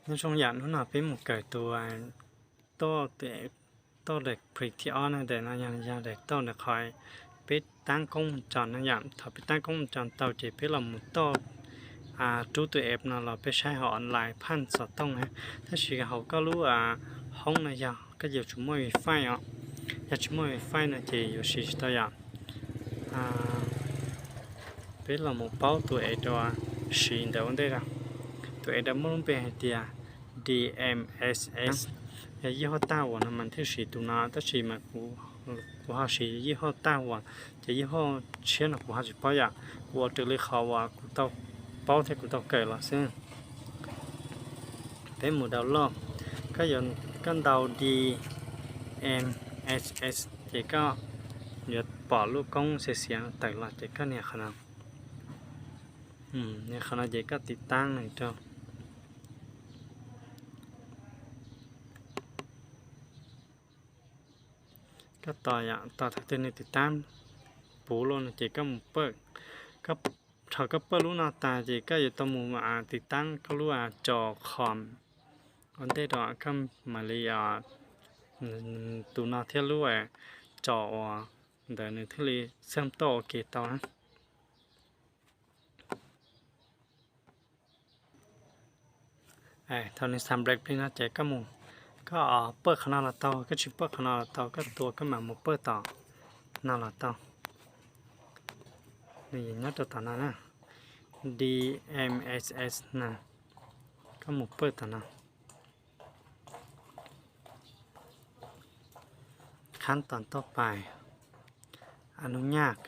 Nyob zoo yom, hnub no peb mus kawm tus, tus, tus daim project thib ob na, daim no yog, yog daim tauj ntawm qhov peb taab koob mus tso na yom. Thaum peb taab koob mus tso tau ces peb los mus toj rub tus app no los peb saib hauv online phaj xov tooj na. Tab sis hauv koj lub hoob no yog koj yuav tsum muaj wifi os. Yog tsis muaj wifi no ces yuav siv tsis tau yom. Peb los mus paub tus app uas siv ntawm ua ntej os. Tus app uas muaj lub npe hais tias D M S S, yog yij huaj tag uas no mas thiaj siv tus no, tab sis mas kuv ho siv yij huaj tag uas, ces yij huaj tshiab no kuv ho tsis paub yom. Kuv ua raws li qhov uas kuv tau paub thiab kuv tau kawm los xwb. Peb mus download, koj yuav, koj ntaus D M S S ces koj yuav pom lub koob xiav xiav tawm los ces koj nias qhov no. Nias qhov no ces koj tiv taab nws rau. Koj tos yom, tos thaum twg nws tiv taab puv lawm no ces koj mus pawj. Thaum koj pawj lub no tas ces koj yuav tau mus tiv taab koj lub tso khom ua ntej rau koj mam li tus no thiab lub tso uas ntawd nws thiaj li xeem toj ua ke tau na. Thaum nws xav nplej plig no ces koj mus, koj pawj qhov no los tau, koj tsis pawj qhov no los tau, koj tua koj mam mus pawj tom no los tau. Nws nyob rau tom no na, D M S S na, koj mus pawj tom no. Khab tos toj pais, a nub nyaj,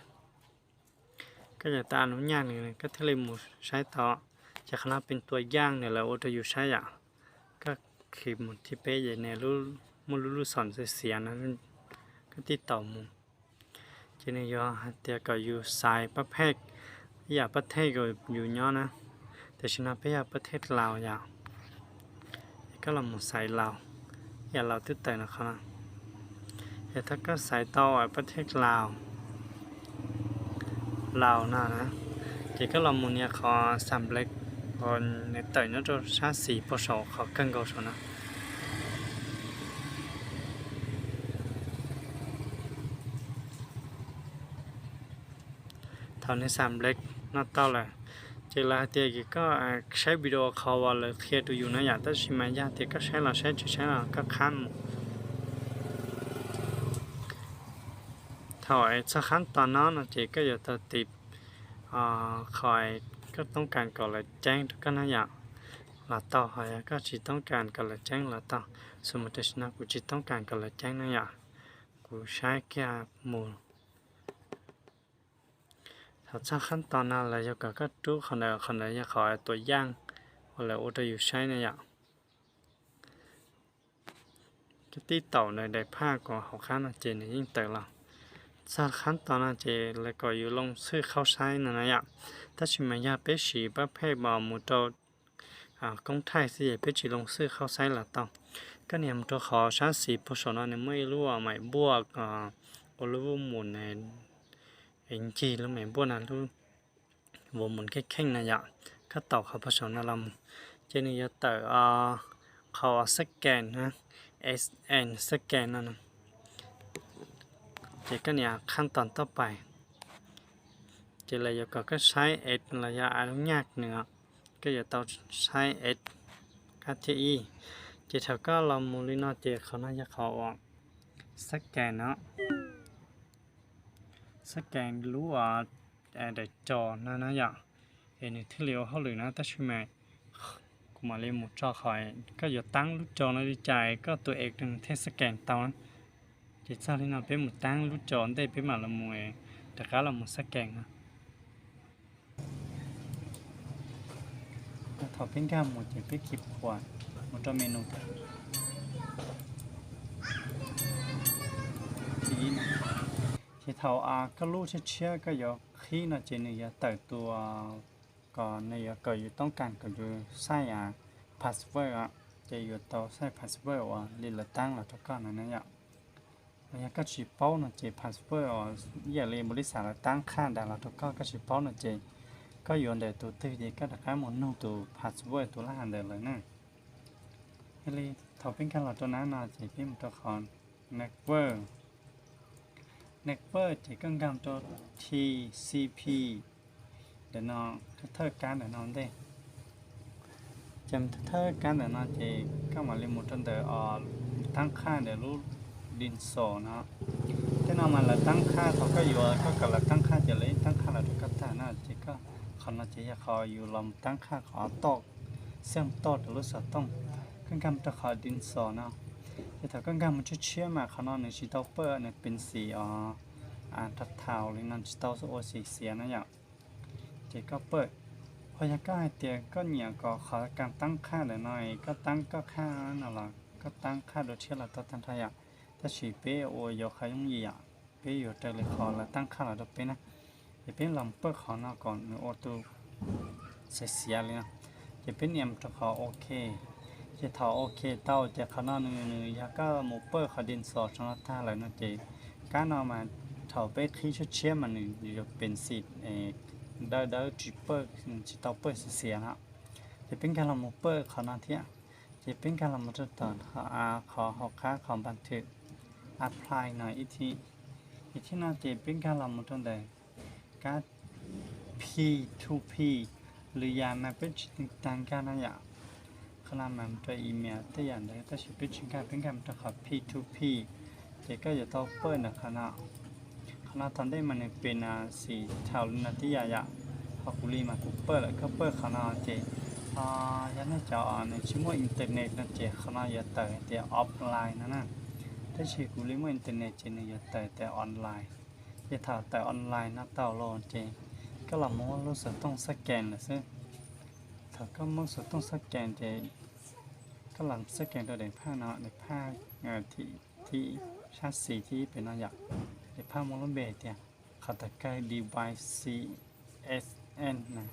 koj yuav tau a nub nyaj nws koj thiaj li mus saib tau. Ces qhov no pes tua yaaj nws lawv ua rau yus saib yom. Koj khij mus thib peb ces nws muaj lub lub xom xiav xiav no, koj tib taus mus. Ces nws yuav hais tias kom yus xaiv pab phej, ib yam pab thej uas yus nyob na, tiam sis no peb yog pab thej Laus yom. Es koj los mus xaiv Laus, ib yam Laus twb tawm no qhov no. Es thaum koj xaiv tau pab thej Laus, Laus no na, ces koj los mus nias qhov xav nplej uas nws tawm nyob rau sab xis puag saum qhov kawg nkaus saum no. Thaum nws xav nplej no tau lawm, ces lawv hais tias koj saib video qhov uas lawv qhia rau yus no yom, tab sis mas yog tias koj saib los saib tsis saib los koj khab mus. Thaum txog khab tos no no ces koj yuav tau tiv qhov koj toob kas kom lawv ceeb rau koj na yom. Los tau, ho yog koj tsis toob kas kom lawv ceeb los tau. Xws mus tam sim no kuv tsis toob kas kom lawv ceeb na yom, kuv saib kiag mus. Thaum txog khab tos no lawv yuav kom koj rub qhov ntawd, qhov ntawd yog qhov tua yaaj uas lawv ua rau yus saib na yom. Koj tib taus ntawm daim phaj kom hauv qab no ces nws yeej tawm los. Txog khab tos no ces lawv kom yus loo xwj khaub saib no na yom. Tab sis mas yog peb siv pab phej mus rau koob thaij xwb ces peb tsis loo xwj khaub saib los tau. Koj nias mus rau qhov sab xis puag saum no nws muaj ib lub maim npuaj, ua lub mus ncig lub maim npuaj no, lub vus mus kheej kheej no yom. Koj taus qhov puag saum no los mus, ces nws yuav tawm qhov scan na, S N scan no. Ces koj nias khab tos toj pais, ces lawv yuav kom koj saib S los yog a lub nyaj nws, koj yuav tau saib S kab thiab ib. Ces thaum koj los mus li no ces qhov no yog qhov uas scan no, scan lub daim tso no na yom, es nws thiaj li ua hauj lwm na. Tab sis mas kuv mam li mus tso qhov koj yuav taab lub tso no li cas koj tus app nws thiaj scan tau na. Ces txog li no peb mus taab lub tso ntej peb mam los mus rov qab los mus scan no. Thaum peb nkag mus ces peb khij qhuas mus rau menu. Ces thaum koj lub tshiab tshiab koj yuav qhib no ces nws yuav tawm tus, kom nws yuav kom yus toob kas kom yus xaij password, ces yuav tau xaij password uas li lawv taab los rau koj no na yom. Yog koj tsis paub no ces password uas ib yam li npaum li xav lawv taab qhaj nrad los rau koj, koj tsis paub no ces koj yuav ntawm tus twg ces koj rov qab mus nug tus password tus laj ntawd lawm na. Yog li thaum peb nkag los rau nab no ces peb mus rau qhov network. Network ces koj nkag rau T C P ntawm no, thawj kab ntawm no ntej. Ces thawj kab ntawm no ces koj mam li mus rau ntawm os, tab qhaj ntawm lub dinsol no. Tej no mas lawv tab qhaj, thaum koj yuav koj kom lawv tab qhaj ces lawv ib tab qhaj los rau koj tag na. Ces qhov no ces yog qhov yus los tab qhaj qhov toj, xeej toj rau lub xov tooj. Koj nkag mus rau qhov dinsol no. Ces thaum koj nkag mus tshiab tshiab mas qhov no nws tsis tau pawj, nws peev xim os, rau thaum li no tsis tau ua xim xiav na yom. Ces koj pawj, ho yog koj hais tias koj nyiam kom qhov kas tab qhaj ntawm no, koj tab koj qhaj no los koj tab qhaj dua tshiab los tau tag nrho yom. Tab sis peb ua yuav qhov yooj yim yom, peb yuav raws li qhov lawv tab qhaj los rau peb na. Ces peb los pawj qhov no kom nws ua tus xaiv xiav li no. Ces peb nias rau qhov OK. Ces thaum OK tau ces qhov no nws, nws yog koj mus pawj qhov dinsol saum no tag lawm no ces kab no mas thaum peb qhib tshiab tshiab mas nws yuav peev xim dawb dawb tsis pawj, tsis tau pawj xiav xiav no. Ces peb nkag los mus pawj qhov no thiab. Ces peb nkag los mus rau tom qhov hauv qab qhov npa thwm apply no ib thib. Ces thib no ces peb nkag los mus rau ntawm kab P two P, lwm yam mas peb tsis tau nkag no yom. Qhov no mas mus rau email tej yam ntawd tab sis peb tsis nkag, peb nkag mus rau qhov P two P. Ces koj yuav tau pawj ntawm qhov no. Qhov no thaum ntej mas nws peev xim thaum li no tib yam yom. Ho kuv li mas kuv pawj lawm, koj pawj qhov no ces yog nej cov nws tsis muaj internet no ces qhov no yuav tawm hais tias offline no na. Tab sis kuv li muaj internet ces nws yuav tawm tias online. Ces thaum tawm online no tau los ces koj los muab lub xov tooj xab kees lawm xwb. Thaum koj muab xov tooj xab kees ces koj los xab kees rau daim phaj no, daim phaj thib, sab xis thib ib pem no yom. Daim phaj muaj lub npe hais tias qhov tawm kawg device C S N na.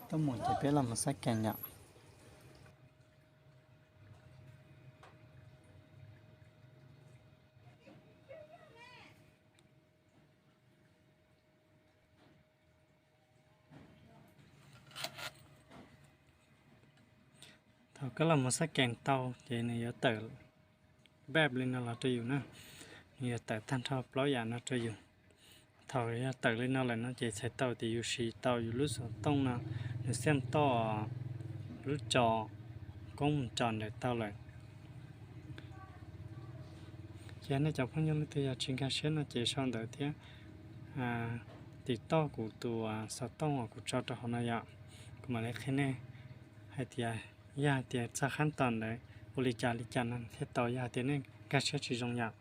Tuaj mus ces peb los mus xab kees yom. Thaum koj los mus xab kees tau ces nws yuav tawm npaj li no los rau yus na. Nws yuav tawm tag nrho plaub yam no rau yus. Thaum yog tawm li no lawm no ces txhais tau tias yus siv tau yus lub xov tooj no, nws xeej toj lub co, koob mus co ntawm tau lawm. Ces nej cov phooj ywg leej twg yog tsis nkag siab no ces sau ntawv thiab tim toj kuv tus xov tooj uas kuv tso rau hauv no yom. Kuv mam li qhia nej hais tias yog hais tias txog qhab tos ntawd ua li cas li cas no thiaj tau, yog hais tias nej nkag siab tsis zoo yom.